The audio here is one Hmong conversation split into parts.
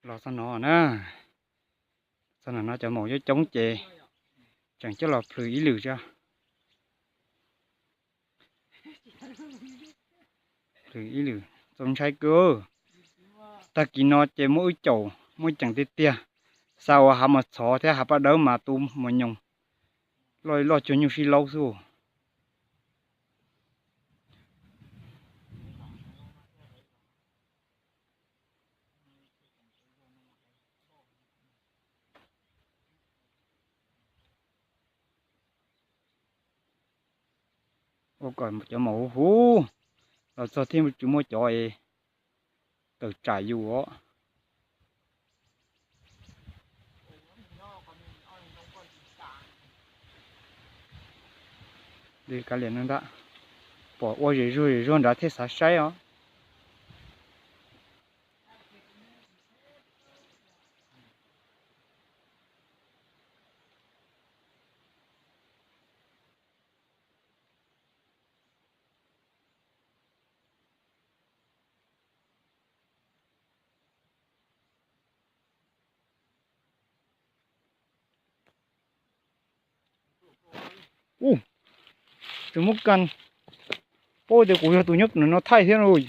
Los txog no na, txog no cov maum coob coob ces tseem coj los plhws ib lwm thiab. Plhws ib lwm txaus ntshai kawg. Tag kis no ces muaj wb caum muaj ceem tiag tiag. Xa ua hav mas txhov thiab hav paj dawb mas tu mos nyoos loj loj cuag nyuj sib laub xwb. Ua kom cov maum huv huv los txog thiaj tsis muaj cov es tawm tsam yus os. Li kav liam no ntag, pom ua zem zuag zem zuag nrad thiaj xav saib os. Ub, tseem muab kas, paub tias kuv yog tus nyob no thaij thiab lauj.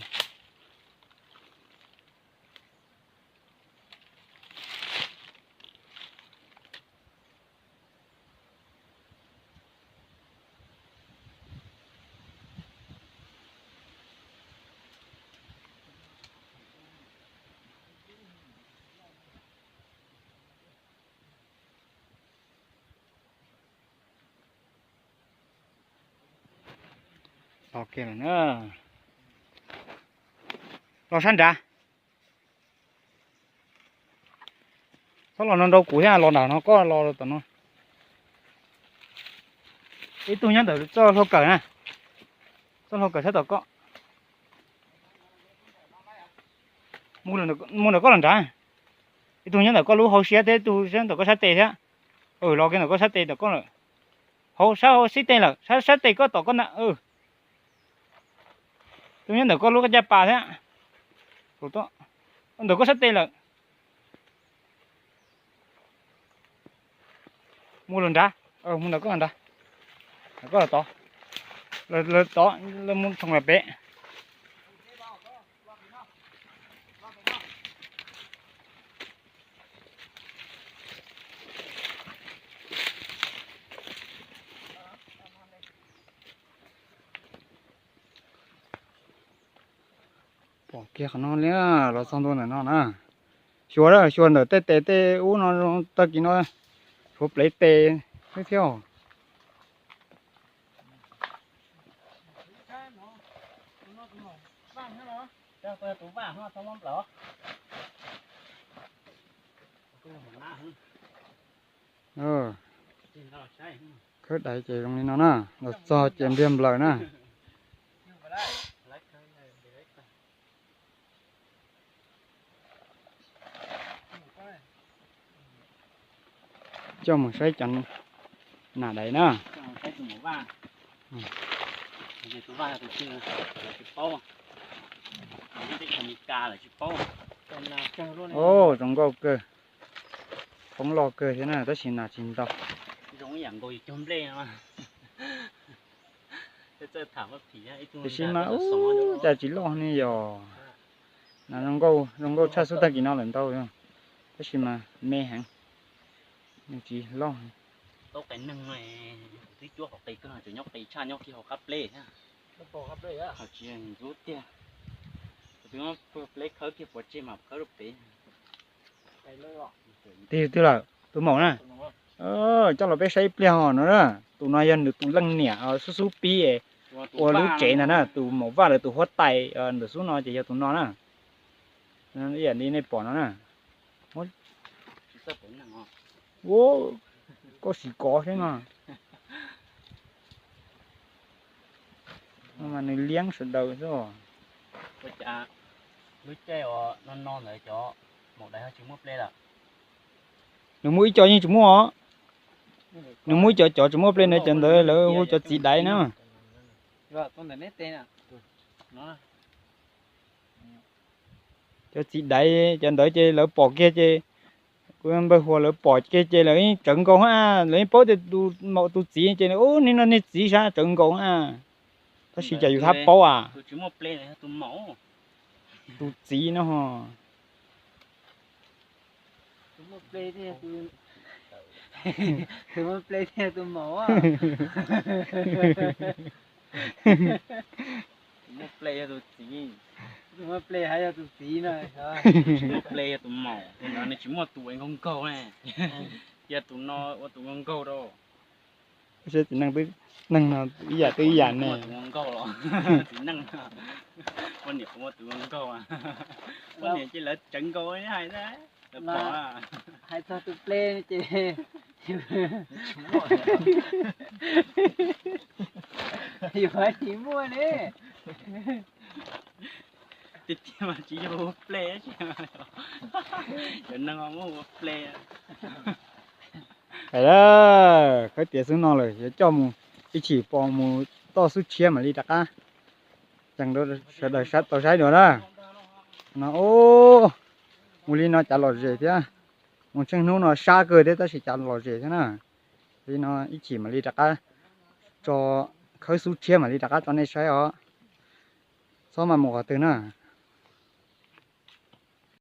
Los kiag lawm na. Los sab nrad. Txhob los no nrau kuv thiab, los nram no, koj los tom no. Ib tug nyob ntawm txoj hlua kawm na, txoj hlua kawm sab tom koj. Mus ntawm koj los nrad. Ib tug nyob ntawm koj lub hauv siab thiab, ib tug nyob ntawm koj sab tes thiab. Los kiag ntawm koj sab tes tom koj lawm. Hauv sab hauv xib tes lawm, sab sab tes koj tom koj na. Tus nyob ntawm koj lub qab caj pas thiab. Ntawm koj sab tes lawm. Mus lawm nrad, mus ntawm koj nrad. Koj los tod, lawv tod, lawv mus tshoo lawm pem. Pom kiag qhov no li, los txog ntua ntawm no na. Xyuas, xyuas ntawm tej tes tej ub no, tag kis no tshuav plev tes thiab thiab. Khawb dais ces zoo li no na, los txog ces npliag nplaws na. Coj mus saib cov nam dais na. Zoo nkauj kawg, poob loj kawg thiab na, tab sis nas tsis ntau. Tiam sis mas ub, cas tsis loj ne yog. Nas zoo nkauj, zoo nkauj tshaj xub tag kis no lawm ntau, tab sis mas me heev, nws tsis loj. Tig twg lawm, tus maum na. Coj los peb saib ib pliag hos no na. Tus no yog nws tus leej niam xub xub pib ua lub tsev ntag na, tus maum Vaj lawv tus huab tais ntawm xub no ces yog tus no na. Ib yam li nej pom no na. Ua, koj sim kov thiab no. Mas nws liab sawv daws xwb. Lub caij no no ntawd cov maum dais tsis muaj ple lawm. Nws muaj ib co yeej tsis muaj os. Nws muaj ib co cov tsis muaj ple na, cov ntawd lawv hu cov txiv dais na. Cov txiv daiv cov ntawd ces lawv pom kiag ces, kuv npawg Huas lawv pom kiag ces lawv yeej tsawv nkaus a, lawv yeej paub tias tus maum tus txiv ces, ub, niag no niag txiv sab tsawv nkaus a. Tab sis cas yus hab paub a, tus txiv no ho. Tus muaj ple yog tus maum. Tus muaj ple yog tus txiv. Tus muaj ple hab yog tus txiv no. Tus muaj ple yog tus maum, tus no nws tsis muaj tus ua nkaug nkaug ne. Yog tus no ua tus nkaug nkaug rau. Saib txiv neej, neeg no ib yam twb ib yam ne. Txiv neej, poj niam puas muaj tus ua nkaug? Poj niam ces lawv tsawv nkaus hais, lawv pom. Hais txog tus ple ces yus hais tsis muaj ne. Tiag tiag mas tsis yog ua ple, cov neeg muab ua ple. Khawb tiav xwb no lawm, yuav coj mus ib chim pos mus toj xub tshiab mam li rov qab. Tseem rau sawv daws tau saib dua na. No, mus li no cav lom zem thiab. Mus tsheej hnub no sab kawg thiab tab sis cav lom zem thiab na. Li no ib chim mam li rov qab tso, khawb xub tshiab mam li rov qab tso nej saib os. Txhob mas mus qhov twg na.